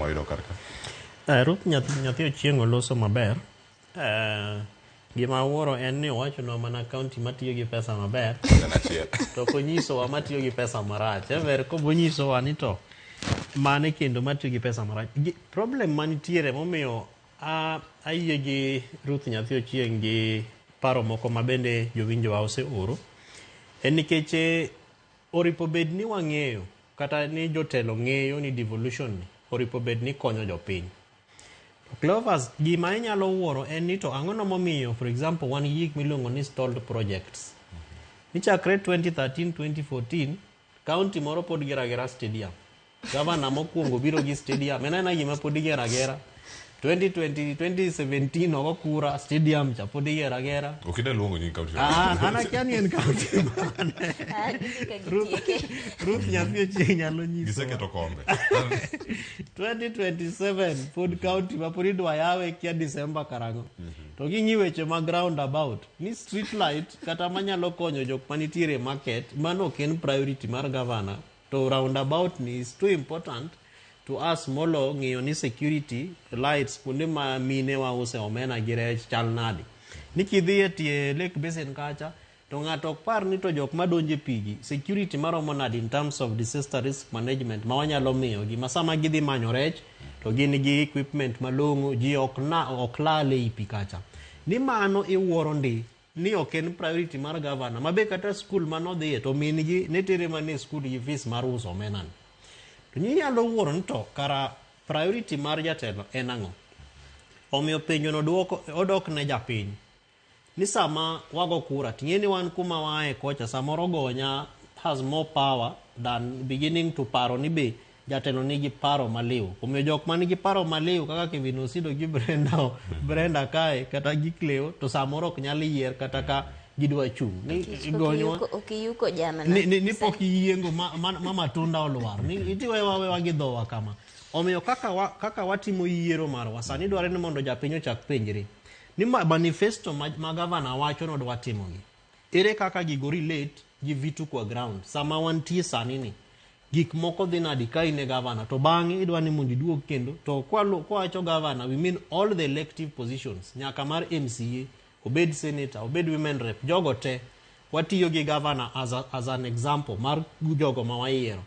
wayudo kar ka. Ruth nyathi Ochieng' oloso maber. Gima awuoro en ni owachonwa mana county matiyo gi pesa maber En achiel. To ok onyisowa matiyo gi pesa marach. Ber kobonyisowa ni to mane kendo matiyo gi pesa marach. Problem manitiere momiyo ayie gi Ruth nyathi Ochieng' gi paro moko ma bende jowinjowa oseoro en nikech oripo bed ni wang'eyo kata ni jotelo ng'eyo ni devolution ni oripo bed ni konyo jopiny. Clovers, gima inyalo wuoro en ni to ang'ono momiyo, for example, wan gi gik miluongo ni stalled projects. Ni chakre 2013 2014, county moro pod gero agera stadium. Gavana mokwongo biro gi stadium, en aena gima pod igero agera. 2020 2017 ogo kura, stadium cha pod igero agera. Ok idwa luongo nying county. Ah, an akia ni en county mane. Ah, gidhi ka Ruth, gitieke. Ruth nyathi Ochieng' nyalo nyisowa. Giseketo kombe. 2027 pod county ma pod idwa yawe kia December karang'o. To king'i weche mag roundabout ni street light kata manyalo konyo jok manitiere e market, mano ok en priority mar governor, to roundabout ni is too important to us molo ng'iyo ni security lights kuonde ma mine wa use omena gi rech chal nade. Ni kidhi e tie Lake Basin kacha to ng'ato ok par ni to jok madonjo e pigi security maromo nade in terms of disaster risk management ma wanyalo miyo gi ma sama gidhi manyo rech to gin gi equipment malong'o, ji ok na ok lal ei pi kacha. Ni mano iwuoro ndi ni ok en priority mar governor ma be kata skul manodhiye to min gi ne tere mana e skul gi fees mar uso omena ni. To inyalo wuoro ni to kara priority mar jatelo en ang'o? Omiyo penjo no duoko odok ne japiny. Ni sama wago kura ting'e ni wan kuma waaye kocha samoro gonya has more power than beginning to paro ni be jatelo nigi paro maliw. Omiyo jok man gi paro maliw kaka Kevin Osido gi Brenda, Brenda kae kata gi Cleo to samoro ok nyal yier kata ka gidwa chung'. Ni Nikech pok gonywa iyuko, ok iyuko jamna. Ni pok iyiengo ma matunda olwar. Ni itiwewa wewa gi dhowa kama. Omiyo kaka watimo yiero marwa sani dware ni mondo japiny ochak penjre ni manifesto ma gavana wacho nodwa timogi. Ere kaka gigo relate gi vitu kwa ground sama wantie sani ni gik moko dhi nadi ka in e gavana to bang'e idwa ni mondo iduog kendo to kwawacho gavana we mean all the elective positions nyaka mar MCA, obed senator, obed women rep, jogo te watiyo gi gavana as an example mar jogo ma wayiero.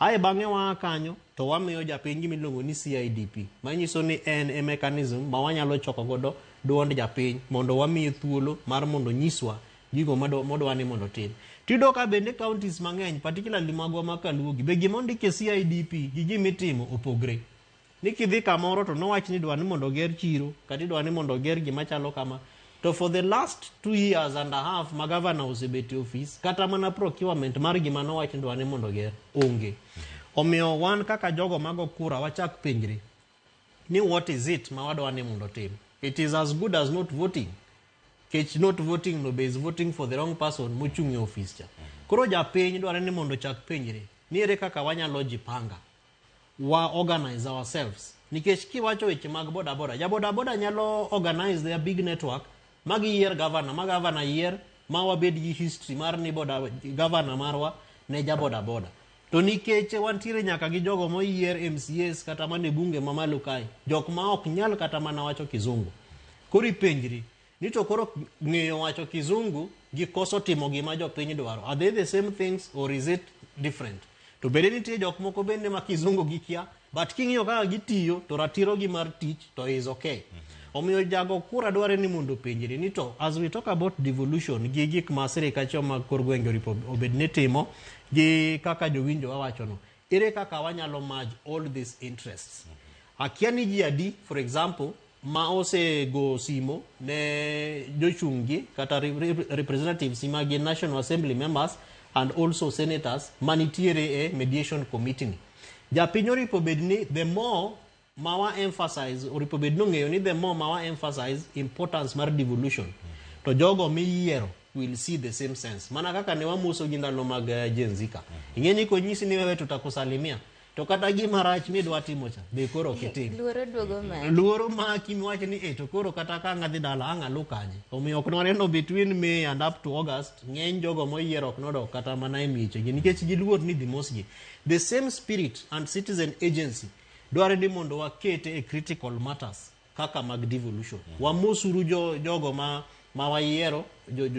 Ae bang'e waa kanyo to wamiyo japiny gima iluongo ni CIDP, manyiso ni en e mechanism ma wanyalo choko godo duond japiny mondo wamiye thuolo mar mondo onyiswa gigo modwa ni mondo otim. Tiyudo ka bende counties mang'eny particularly magwa ma Kaluogi be gima ondik e CIDP gi gima itimo opogre. Ni kidhi kamoro to nowach ni idwa ni mondo oger chiro kata idwa ni mondo oger gima chalo kama, to for the last 2 years and a half ma governor osebet e office kata mana procurement mar gima nowach ni idwa ni mondo oger onge. Omiyo wan kaka jogo mago kura wachak penjre ni what is it ma wadwa ni mondo otim. It is as good as not voting. Kech not voting no be is voting for the wrong person mochung' e office cha. Koro japiny dware ni mondo ochak penjre ni ere kaka wanyalo jipanga, wa organize ourselves. Nikech kiwacho weche mag boda boda, ja boda boda nyalo organize their big network ma giyier governor, ma governor yier, ma wabed gi history mar ni boda governor marwa ne ja boda boda. To nikech wantiere nyaka gi jogo moyier MCAs kata mana e bunge mamalo kae, jok ma ok nyal kata mana wacho kizungu. Koro ipenjri ni to koro ng'eyo wacho kizungu gi koso timo gima jopiny dwaro, are they the same things or is it different? To bende nitie jok moko bende ma kizungu gikia, but king'iyo kaka gitiyo to ratiro gi mar tich to is okay. Omiyo jago kura dware ni mondo openjre ni to as we talk about devolution gi gik ma sirikache mag kor gwenge oripo obed ni timo gi kaka jowinjo wawachono, ere kaka wanyalo merge all these interests? Akia ni ji adi, for example, ma osego simo ne jochung' gi kata representatives ma gin National Assembly members and also senators manitiere e mediation committee ni. Japiny oripo bed ni the more ma wa emphasize, oripo bed ni ong'eyo ni the more ma wa emphasize importance mar devolution, to jogo miyiero will see the same sense. Mana kaka ne wamoso gi ndalo mag Gen Z ka. Ing'e ni konyisi ni wewe tutakusalimia, to kata gima rach midwa timo cha be koro ok itim. Luoro duogo maki. Luoro maki miwach ni to koro kata ka ang' adhi dala ang' alu kanye. Omiyo ok nwaneno between May and up to August ng'eny jogo moyier ok nodok kata mana e miechegi nikech giluor ni dhi mosgi. The same spirit and citizen agency Dware ni mondo wakete e critical matters kaka mag devolution. Wamosuru jogo ma wayiero,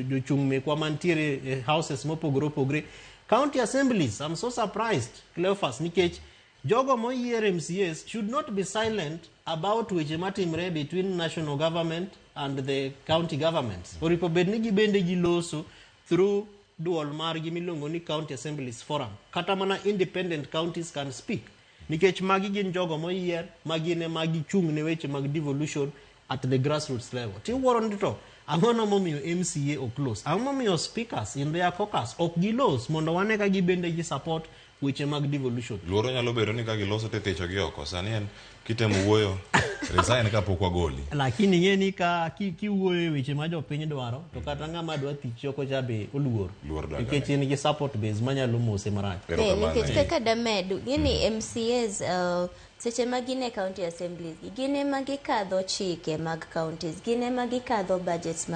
jochung' mekwa mantiere e houses mopogore opogore. County assemblies, I'm so surprised, Cleophas, nikech jogo moyier MCAs should not be silent about weche matimre between national government and the county governments. Oripo bed ni gibende giloso through duol margi miluongo ni County Assemblies Forum. Kata mana independent counties can speak. Nikech magi gin jogo moyier, ma gin ema gichung' ne weche mag devolution at the grassroots level. Tiwuoro ni to ang'ono momiyo MCA ok los? Ang'o momiyo speakers in their caucus ok gilos mondo wane ka gibende gi support weche mag devolution? Luoro nyalo bedo ni ka giloso to ithicho gi oko. Sani en kitemo wuoyo, resign kapok wagoli. Lakini ing'e ni ka kiwuoyo e weche ma jopiny dwaro to kata ng'ama dwa thichi oko cha be oluor. Luor donjo Nikech en gi support base manyalo mose marach. Erokamano Nikech ahinya. kaka damed ng'eni MCAs seche ma gin e county assemblies gi gin ema gikadho chike mag counties, gin ema gikadho budgets mag